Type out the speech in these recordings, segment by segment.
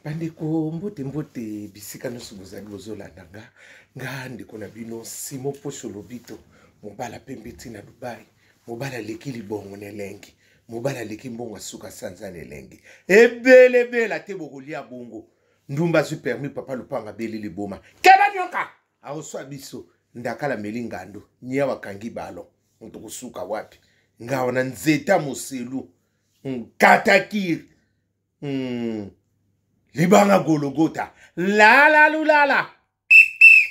Bandeko, mbote mbote bisika nyonso bozali bozolanda nga. Nga ndeko na bino Simon Posho Lobito, mobala pembe ti na Dubai, mobala aleki libongo na elengi, mobala aleki mbongo asuka sanza na elengi. Ebelebela te bokolia bongo. Ndumba azwi permis papa lupanga abeli liboma. Keba nyoka! Akoswa biso ndakala meli ngando, niawa akangi ballon. Moto kosuka wapi? Nga wana nzeta moselu. Katakiri. Libanga gologota lala lulala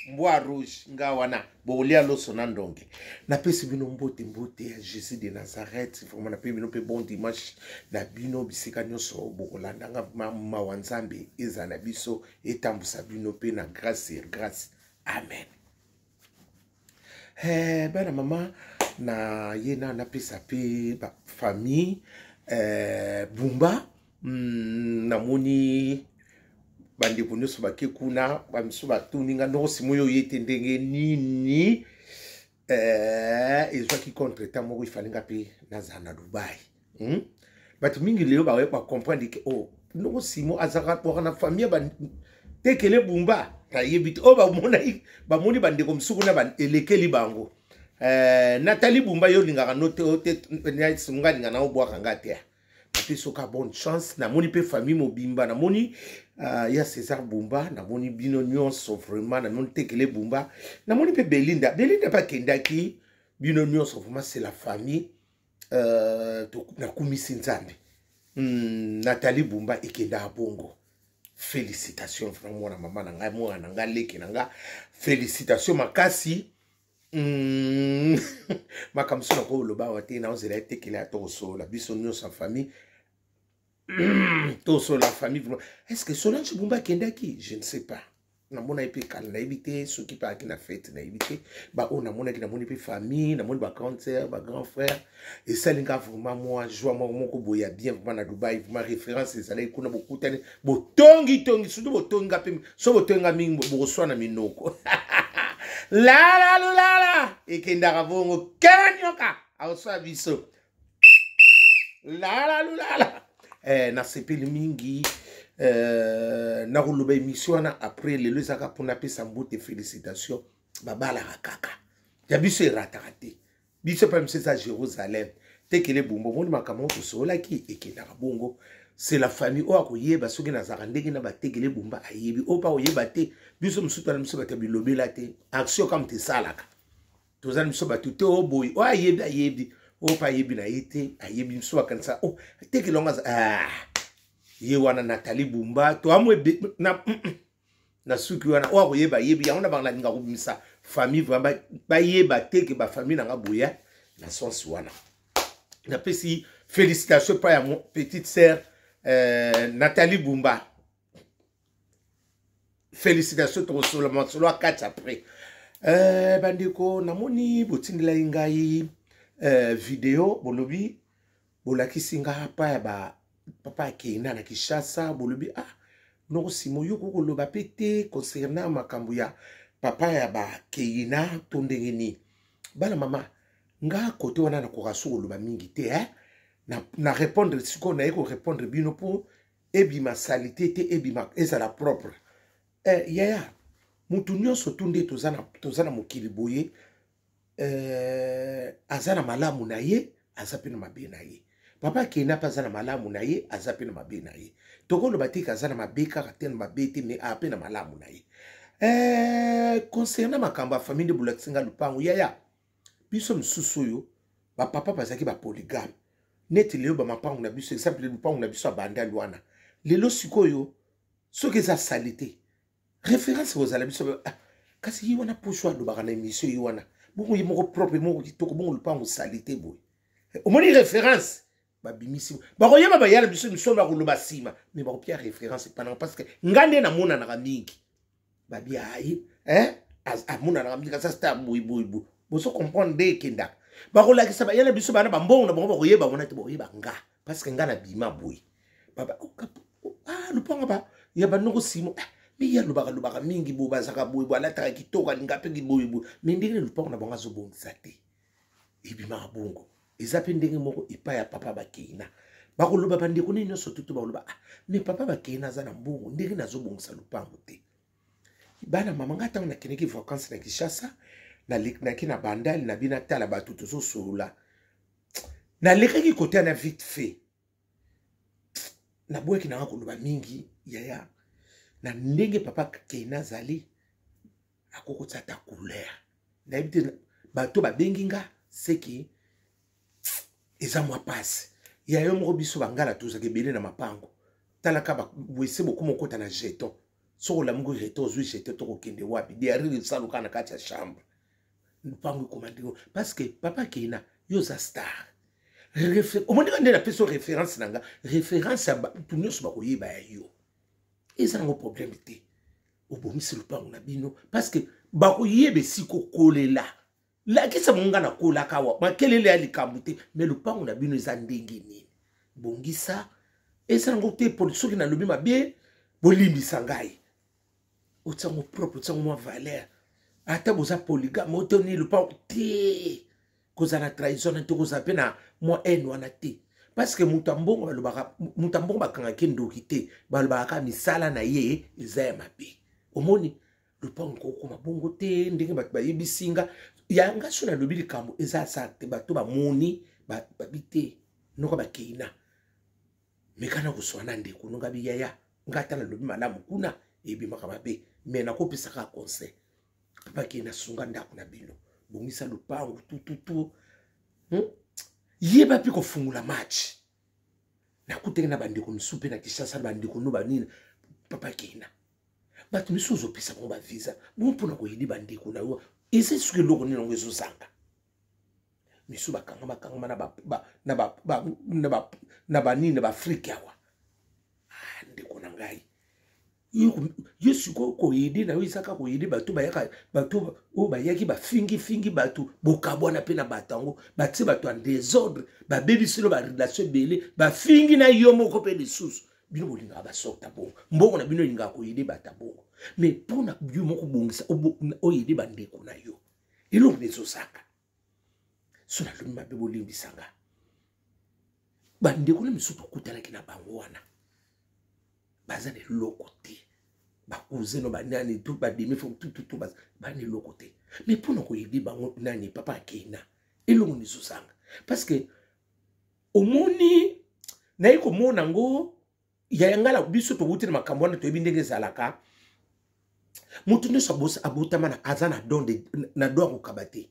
mbwa rouge nga wana bokolia loso na ndonge. Napesi bino mbote mbote ya Jésus de Nazareth. Vraiment napesi bino mpe bon dimanche na bino bisika nyonso bokolanda nga. Mawa Nzambe eza na biso, etambusa bino mpe na grâce sur grâce. Amen. Bana mama na ye na napesa mpe bafamille Bumba. Namoni bandeko nyonso bake kuna, bamisu batuni nga ndoko simo oyo ye te ndenge nini ezwaki contre temps moko ifali nga mpe nazala na Dubai. Bato mingi lelo baye bacomprendre ke oh, ndoko simo azalaka waka na famille ba tekele Bumba. Nayebi te oyo bamoni bandeko mosusu kuna elekeli bango. Nathalie Bumba, yo olingaka no te, te nga alinga na obwaka nga te. Napesi oka bonne chance. Namoni mpe famille mobimba, namoni ya César Bumba, namoni bino nyonso vraiment, namoni Tekele Bumba, namoni mpe Belinda. Belinda mpe akendaki, bino nyonso vraiment, c'est la famille. Nakumisi Nzambe. Nathalie Bumba ekendaka bongo. Félicitation vraiment, mwana mama na ngai, mwana na ngai, leki na ngai, félicitation makasi. Makambo so nakoloba awa te, naozela etekele ya tokosolola biso nyonso ya famille, tosolola famille vraiment. Est ce que Solange Bumba akendaki? Je ne sais pas. Namona ye mpe kala, nayebi te soki mpe ayaki na fete, nayebi te. Baoyo namonaki, namoni mpe famille, namoni bagrande sœur, bagrand frère. Esali nga vraiment mwa joie moko moko boye ya bien vraiment na Dubai. Vraiment référence ezalaki kuna, bokutani, botongitongi, surtout botongi nga mpe. So botongi nga mingi, bokoswana minoko. Lala lulala ekendaka bongo, keba nyoka akoswa biso. Lala lulala. Nasepeli mingi. Nakoloba émission wana après. Lelo ezalaka mpona apesa mbote, félicitation. Babalaka kaka ya biso erataka te, biso mpe biso eza Jérusalem. Tekele Bumba, omoni makambo oyo tosololaki ekendaka bongo. C'est la famille. Oyo akoyeba soki nazalaka ndenge na batekele Bumba ayebi, oyo mpe akoyeba te. Biso mosusu twana biso bato ya bilobela te, action kama te esalaka. Toza na biso bato te oyo boye. Oyo ayebi ayebi, oyo mpe ayebi na ye te ayebi. Biso bakanisa o tekele yango aza ah, ye wana Nathalie Bumba toamu na na suki wana. Oyo akoyeba ayebi yango. Na bango nalinga kobimisa famille vraiment, bayeba te ke bafamille na nga boya na sens wana. Napesi félicitation epai ya petite sœur Nathalie Bumba, félicitation. Tokosolola masolo akati après. Bandeko, namoni botindelai ngai video, bolobi bolakisi nga pa ya ba papa akenda na Kinshasa. Bolobi ah, noko Simo, yo kokoloba mpe te concernant makambo ya papa ya bakeina to ndenge nini. Bana mama nga kote wana nakoka so koloba mingi te, eh? Na répondre sikoyo, naye korépondre bino mpo ebima saleté te, ebima ezala propre. Yaya, mutu nyonso tu nde toza na mokili boye, aza na malamu na ye, aza mpe na mabe na ye. Papa akenda mpe aza na malamu na ye, aza mpe na mabe na ye. Tokoloba te ke aza na mabe kaka te, na mabe te, mais aza mpe na malamu na ye. Concernant makambo ya famille nde bolakisi nga lupango, yaya, biso mosusu oyo bapapa bazalaki bapolygame neti lelo bamapango na biso, exemple lupango na biso ya Bandali wana lelo sikoyo, soki eza sali te, référence kozala biso. Ah, kasi ye wana poso alobaka na émission, ye wana bongo ye moko propre, moko kitoko bongo, lupango sali te boye, omoni référence babimisi, bakoyeba bayala biso miso, bakoloba nsima, mais bakopia référence epananga parce que nga nde namonanaka mingi. Babi ayi, eh? Amonanaka mingi, aza star boye boye boye. Bozo comprendre nde ekendaka. Bakolakisa bayala biso bana bambongo na bango, bakoyeba wana te, bakoyeba nga parce que nga na bima boye. Baba oh, ah, lupango ba ya banoko simo, ah, mais ye alobaka lobaka mingi boye, bazalaka boye boye, alataka kitoko, alinga mpe boye boye, mais ndenge lupango na bango azobongisa te, ebimaka bongo. Eza mpe ndenge moko epai ya papa bakeina. Bakoloba bandeko nini nyonso tutu bakoloba, ah, me papa bakei naza na mbongo, ndenge nazobongisa lopango te. Bana mama ngai ntango nakendeki vacances na Kinshasa, naki na Bandal na bino atala bato tozosolola, nalekaki kote na vite fait, naboyaki nanga koloba mingi yaya na ndenge papa Keina azali akokotia ata couleur nayebi te. Bato babengi nga seki eza mwa pasi ya yo moko. Biso bangala tozalaka ebele na mapango, talaka wese bokoma okota na jeton. Soki olamuki jeton, ozwi jeton, tokokende wapi? Diarrhée esaluka na kati ya chambre, lupango ekoma ndenge. Parce que papa Keina, yo oza star, omoni nde napesi yo référence na nga, référence ya bato nyonso bakoyeba ya yo. Eza nango problème te. Obongisi lupango na bino parce que bakoyeba esika okolela. Lakisa bango nga nakolaka awa, makelele ya likambo te. Me lupango na bino eza ndenge nini? Bongisa, eza nango te. Soki nalobi mabe, bolimbisa ngai. Otiango propre, otiango mwa valeur, ata boza polygame otoni lupango te, kozala na trahison na te, kozala mpe na mwa haine wana te. Parce que moto ya mbongo, balobaka moto ya mbongo bakangaki ndoki te, balobaka kaka misala na ye eza ya mabe. Omoni lupango kokoma bongo te ndenge bato bayebisi nga yanga. So nalobi likambo eza asa te, bato bamoni babi te noko bakeina mekana koswana ndeko nonga biyaya. Nga ata nalobi malamu kuna ebimaka mabe, me nakopesaka conseil. Papa Keina, sunga ndako na bino, bongisa lupango tututu, Yeba mpe kofungola match. Nakutaki na bandeko misusu mpe na Kinshasa, bandeko no banini. Papa Keina, bato misusu ozopesa bango bavisa bongo mpona koyede bandeko na yo, eza soki eloko nini yango ezozanga. Misusu bakanga bakangama na banini na baafrike awa. Ah, ndeko na ngai, yo sikoyo koyede na yo ezaka koyede bato bayaka, bato oyo bayaki bafingifingi bato, bokabwana mpe na bato yango, batie bato ya désordre, babebisilo barelation ebele, bafingi na yo moko mpe lisusu. Bino bolingaka basorte bongo, mbongo na bino elingaka koyede bato ya bongo, mais mpona yo moko bongisa, oyede bandeko na yo, eloko nde ezozanga. So nalobi mabe, bolimbisanga. Bandeko na misusu tokutanaki na bango wana baza na eloko te, bacousin no banani tu bademi fo tututu bana eloko te, mais mpona koyede bango nani papa Akena, eloko nde ezozanga. Parce que omoni naye komona yango ya ngala, biso towuti na makambo wana, toyebi ndenge ezalaka. Moto nyonso abotama na aza na don na don ya kokaba te.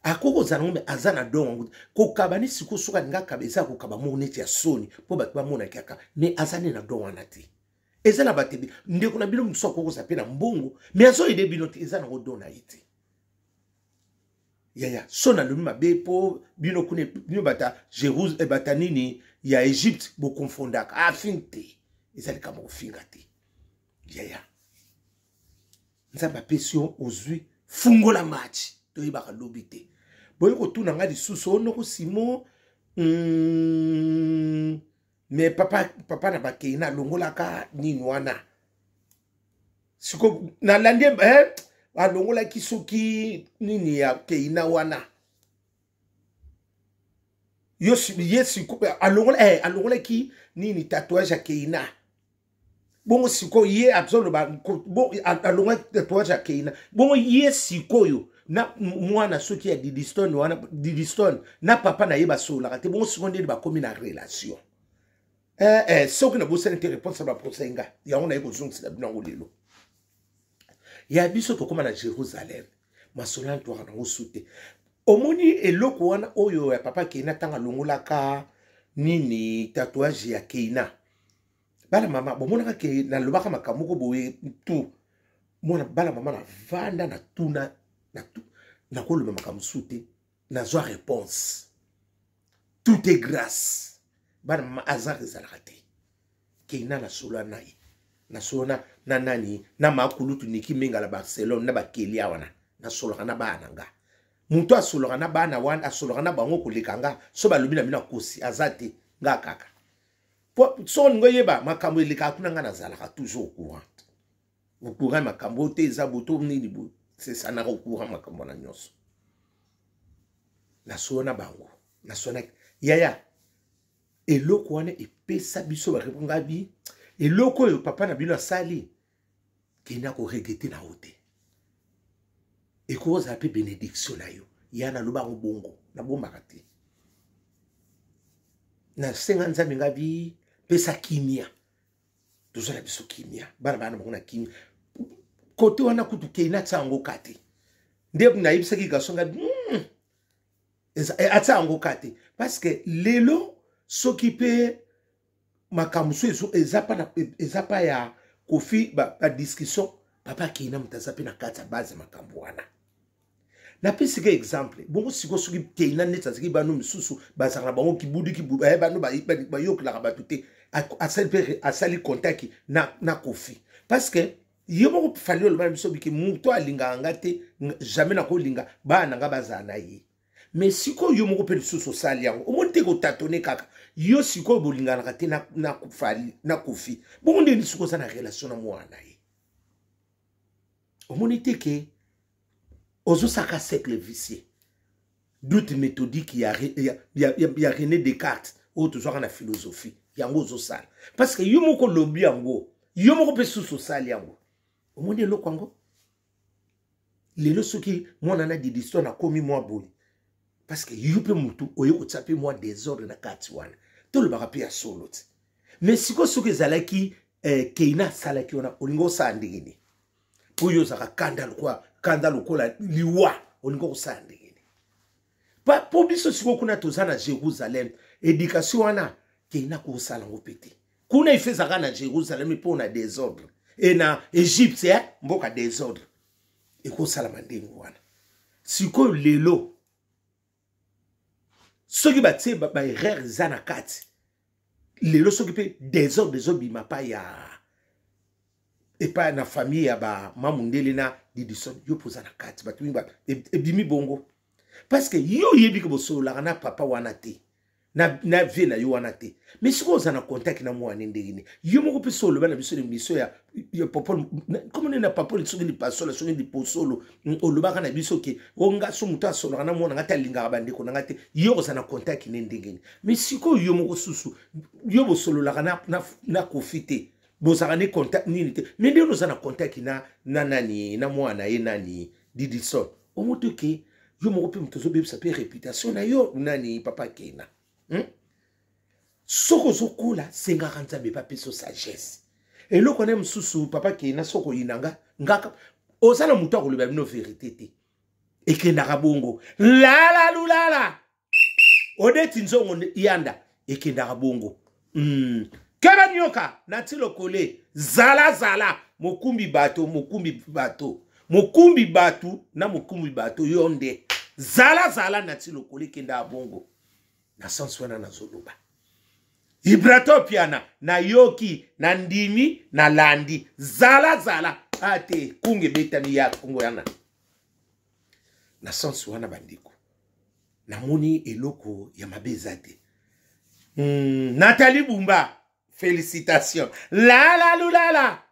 Akoki kozala ngo, me aza na don yango kokaba ni sikoyo. Soki alingi akaba, eza kokaba moko neti ya soni mpo bato bamonaki aka, me aza nde na don wana te. Eza na bato ndeko na bino mosusu akoki kozala mpe na mbongo, me azoyede bino te, eza nango don na ye te. Yaya, so nalobi mabe mpo bino kuna, bino bata Jerus, eh, bata nini ya Egypte, bokonfondaka afin te, eza likambo kofinga te. Yaya, Nzambe apesi yo, ozwi, fungola match, toyebaka lobi te. Boye kotuna ngai lisusu onoko Simon, mais papa, papa na bakei na alongolaka nini wana siko nalandi, eh, alongolaki soki nini ya Keina wana. Yo ye siko alongola, eh, alongolaki nini, tatouage ya Keina. Bongo sikoyo ye azoloba alongolaki tatouage ya Keina. Bongo ye sikoyo na mwana soki ya Didistone wana, Didistone na papa na ye basololaka te. Bongo sikoyo ndeni bakomi na relation? Eh, eh, soki nabosani te réponse ya baprocès nga yango naye kozongisela bino yango lelo. Ya biso tokóma na Jérusalem, masolo ya ntwaka nango su te. Omoni eloko wana oyo ya papa Keina, ntango alongolaka nini, tatouage ya Keina. Bana mama, bomonaka ke nalobaka makambo moko boye tu mwana. Bana mama, navanda natuna, nakoloba makambo su te, nazwa réponse. Tout est grâce. Bana mama, hasard ezalaka te. Keina nasolola na ye, nasolola na nani, na makulutu Niki Menga na Barcelone, na bakelia wana, nasololaka na bana na nga. Moto asololaka na bana wana, asololaka na bango koleka nga, so balobi na bino akosi, aza te, nga kaka. Po so olingi oyeba makambo elekaka kuna, nga nazalaka toujours au courant, au courant makambo oyo te eza boto nini boye, sesanaka au courant makambo wana nyonso. Nasolo na bango, nasolo na yaya. Eloko wana epesa biso barepongabi eloko oyo papa na bino asali kenda koregrete na yo te, ekozala mpe benediction na yo. Ya naloba yango bongo, nabombaka te, nasenga Nzambe ngabi pesa kimia, toza na biso kimia, bana bana bango na kimia kote wana. Kutu kei natia yango ka te, nde nayebisaki garçon ngabi atia yango ka te, parce que lelo soki mpe makambo so eza pa eza pa ya Kofi, badiscussion ba papa akei na moto aza mpe na kati ya base ya makambo wana. Napesika exemple bongo. Sikoyo soki Keina neti azalaki, bano misusu bazalaka na bango kibudu kibudu, bano bayokelaka bato te, asali mpe asali contact na Kofi, parce que ye moko Fally oloba na biso biki moto alingaka nga te, jamais nakolinga bana na nga bazala na ye. Mais sikoyo yo moko mpe lisusu osali yango, omoni te kotatone kaka yo. Sikoyo bolinganaka te na Fally na Kofi, bongo ndeni sikoyo oza na relation na mwana na ye? Omoni te ke ozosaka cercle vicieux, doute méthodique ya René Descartes oyo tozwaka na philosophie, yango ozosala, parce que yo moko olobi yango, yo moko mpe susu osali yango. Omoni eloko yango lelo, soki mwana na Didiston akomi mwa boye, parce que yo mpe motu oye kotia mpe mwa désordre na kati wana. Tolobaka mpe ya solo te. Mais sikoyo soki ezalaki Keina asalaki wana, olingi osala ndenge nini? Mpo yo ozalaka kanda lokola kanda lokola liwa, olingi kosala ndenge nini? Mpo biso sikoyo kuna toza na Jérusalem, éducation wana Keina kosala yango mpe te kuna. Ife ezalaka na Jérusalem mpo na désordre e na Égypte, mboka désordre ekosalama ndenge wana. Sikoyo lelo soki batie baerreur eza na kati, lelo soki mpe désordre ezobima pa ya epai na famille ya bamamundele na Didison, yo mpo oza na kati, bato mingi ebimi bongo, parce que yo oyebi ke bosololaka na papa wana te, na vie na yo wana te. Mais sikoyo oza na contact na mwana ndenge nini? Yo moko mpe so oloba na biso na émission ya Popol, komo nini na Papol, soki lipasola, soki liposolo, olobaka na biso ke onga so moto asololaka na mwana nga te, alingaka bandeko na nga te. Yo oza na contact ne ndenge nini? Mais sikoyo yo moko susu, yo bosololaka na Kofi te, bozalaka ne contact nini te, mais ndenge oza na contact na nani, na mwana ye nani, Didison, omoto ke yo moko mpe moto ozobebisa mpe réputation na yo nani, papa Kena, Soki ozokola, sengaka Nzambe mpe apesa sagesse. Eloko na mosusu, papa Kena, soki oyina nga ngaka, oza na moto akoloba bino vérité te, ekendaka bongo lala lulala odeti nzongo yanda, ekendaka bongo. Keba nyoka nati lokole zala zala mokumbi bato, mokumbi bato, mokumbi bato na mokumbi bato, yo nde zala zala nati lokole, ekendaka bongo. Na sens wana nazoloba Ibrato Piana, nayoki, nandimi, nalandi zala zala ate kunga ebetami ya kungo yana. Na sens wana, bandeko, namoni eloko ya mabe eza te. Nathalie Bumba, félicitation, lala lulala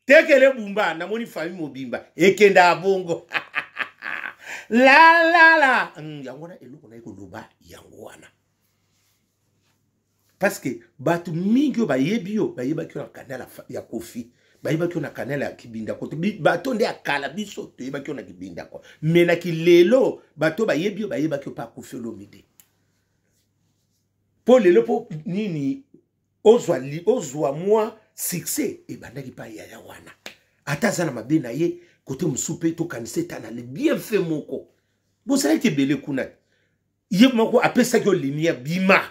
tekele Bumba, namoni famille mobimba ekenda bongo lalala. Yango wana eloko naye koloba yango wana, parce que bato mingi oyo bayebi yo, bayebaki yo na canal ya Kofi, bayebaki yo na canal ya Kibinda kote. Bato nde ya kala, biso toyebaki yo na Kibinda ko, mais na kilelo bato bayebi yo, bayebaki yo mpe Kofi Olomide. Mpo lelo mpo nini ozwa mwa succès ebandaki mpa yaya wana, ata aza na mabe na ye kote mosusu, mpe tokanisa eta na le bienfait moko bozalaki ebele kuna, ye moko apesaki yo lumière. Bima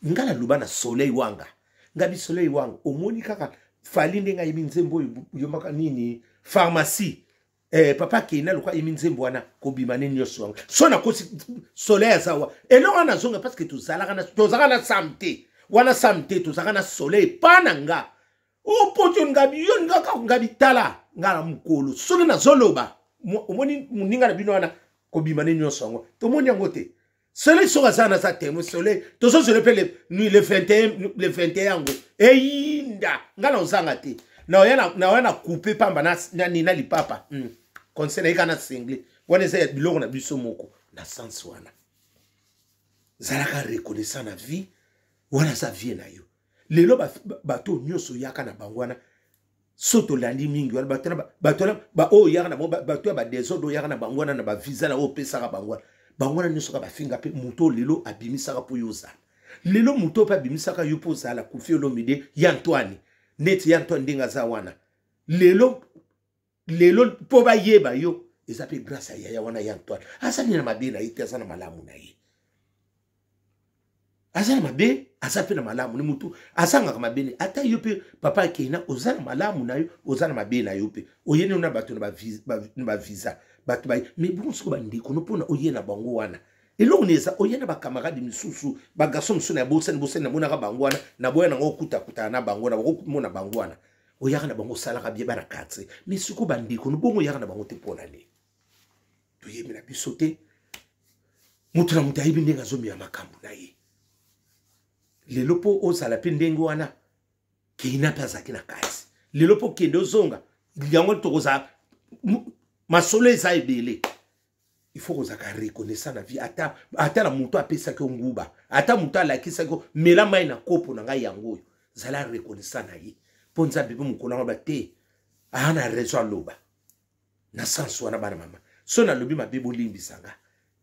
nga naloba na Soleil Wanga, ngabi Soleil Wanga, omoni kaka Fally ndenge ayebi nzembo oyo yombaka nini, Pharmacie, papa Keina lokwa ayemi nzembo wana, kobima ne nyonso yango so nakosi. Soleil aza wa eloko wana nazonga, parce que tozalaka na Sam te wana, Sam te, tozalaka na Soleil pa na nga opoti ngabi yo ngaka ngabi tala nga na mokolo soki nazoloba, omoni moninga na bino wana kobima ne nyonso yango, tomoni yango te. Soleil soki aza na za témoin, Soleil tozozela mpe le 21, le 21 yango eyinda, nga na ozanga te, naoya na coupe pamba na lipapa. Conseil nayeka na single wana eza ya biloko na biso moko. Na sens wana. Zalaka reconnaissant na vie wana, aza vie na yo. Lelo bato nyonso oyaka na bango wana, so tolandi mingi wana, bato oyo oyaka na bango, bato ya badesordre oyaka na bango wana, na bavisa na oyo opesaka bango wana, bango wana nyonso kaka bafinga. Mpe moto oyo lelo abimisaka mpo yo ozala lelo, moto oyo mpe abimisaka yo mpo ozala Koffi Olomide, ya Antoine, neti ya Antoine ndenge aza wana lelo, lelo mpo bayeba yo, eza mpe grâce ya yaya wana ya Antoine. Azali na mabe na ye te, aza na malamu na ye. Aza na mabe, aza mpe na malamu. Ni mutu azangaka mabe ne. Ata yo mpe papa akei, oza na malamu na yo, oza na mabe na yo mpe. Oyeni na bato na bavisa, bato baye, mais bongo soko bandeko no, mpona oye na bango wana, eloko ni eza? Oye na bacamarade misusu, bagarçon mosusu na ya bosani bosani, namonaka bango wana, naboya nango okutakutana na bango wana, bakomona bango wana, oyaka na bango, osalaka bie bana quartier. Mais sikoyo bandeko no, bongo oyaka na bango te mpo na nini? Toyebi na biso te. Moto na moto ayebi ndenge azomela makambo na ye. Lelo mpo ozala mpe ndenge wana, Keina mpe azalaki na kati. Lelo mpo kende ozonga yango, tokozala masolo eza ebele. Il faut kozalaka reconnaissant na vie, ata, ata na moto apesaki yo nguba, ata moto alakisaki yo mela mai na kopo na ngai yango oyo, zala reconnaissant na ye, mpo Nzambe mpe mokolo yango ba te aa na raison aloba na sens wana. Bana mama, so nalobi mabe, bolimbisa nga.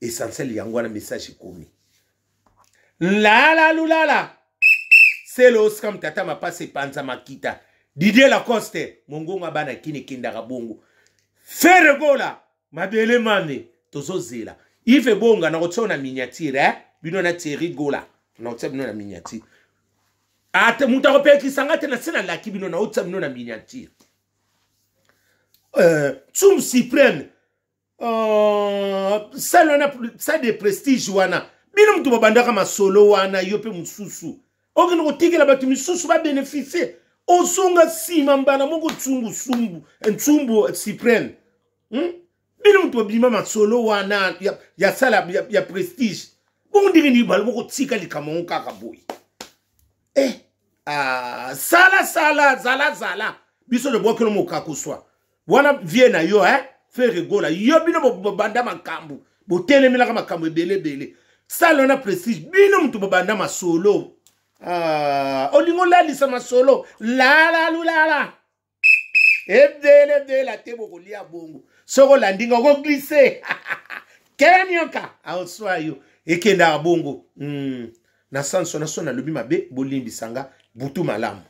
Essentiel yango wana, message ekomi. Lala lulala selo oskam, tata mapasi epanza makita, Didier Lacoste, mongongo bana kini ekendaka bongo. Ferre Gola, mabele mame, tozozela Ive Bonga na kotia na miniature, eh? Bino na Thierry Gola, na kotia bino na miniature. Ate moto akopekisa nga te, na se nalaki bino, na otia bino na miniature. Tsum suprême, sale wana, sale de prestige wana, bino moto babandaka masolo wana. Yo mpe mosusu okende kotikela bato misusu babénéficie, ozonga nsima mbala moko. Ntsumbu sumbu ntsumbu suprême, Bino moto babima masolo wana ya sala ya prestige, bongo ndenge nini balo bokotika likambo yango kaka boye? Eh, ah, sala sala, zala zala, biso tobwakelo mokakuswa wana vie na yo, eh? Ferre Gola, yo bino bobanda makambo, botelemelaka makambo ebele ebele. Sala wana prestige, bino moto bobanda masolo. Ah, olingi olalisa masolo, lala lulala ebele ebele te, bokolia bongo. Soki olandi nga, okoglisse kenyoka, aoswa yo, ekendaka bongo. Na sanso na so nalobi mabe, bolimbisa nga. Butu malamu.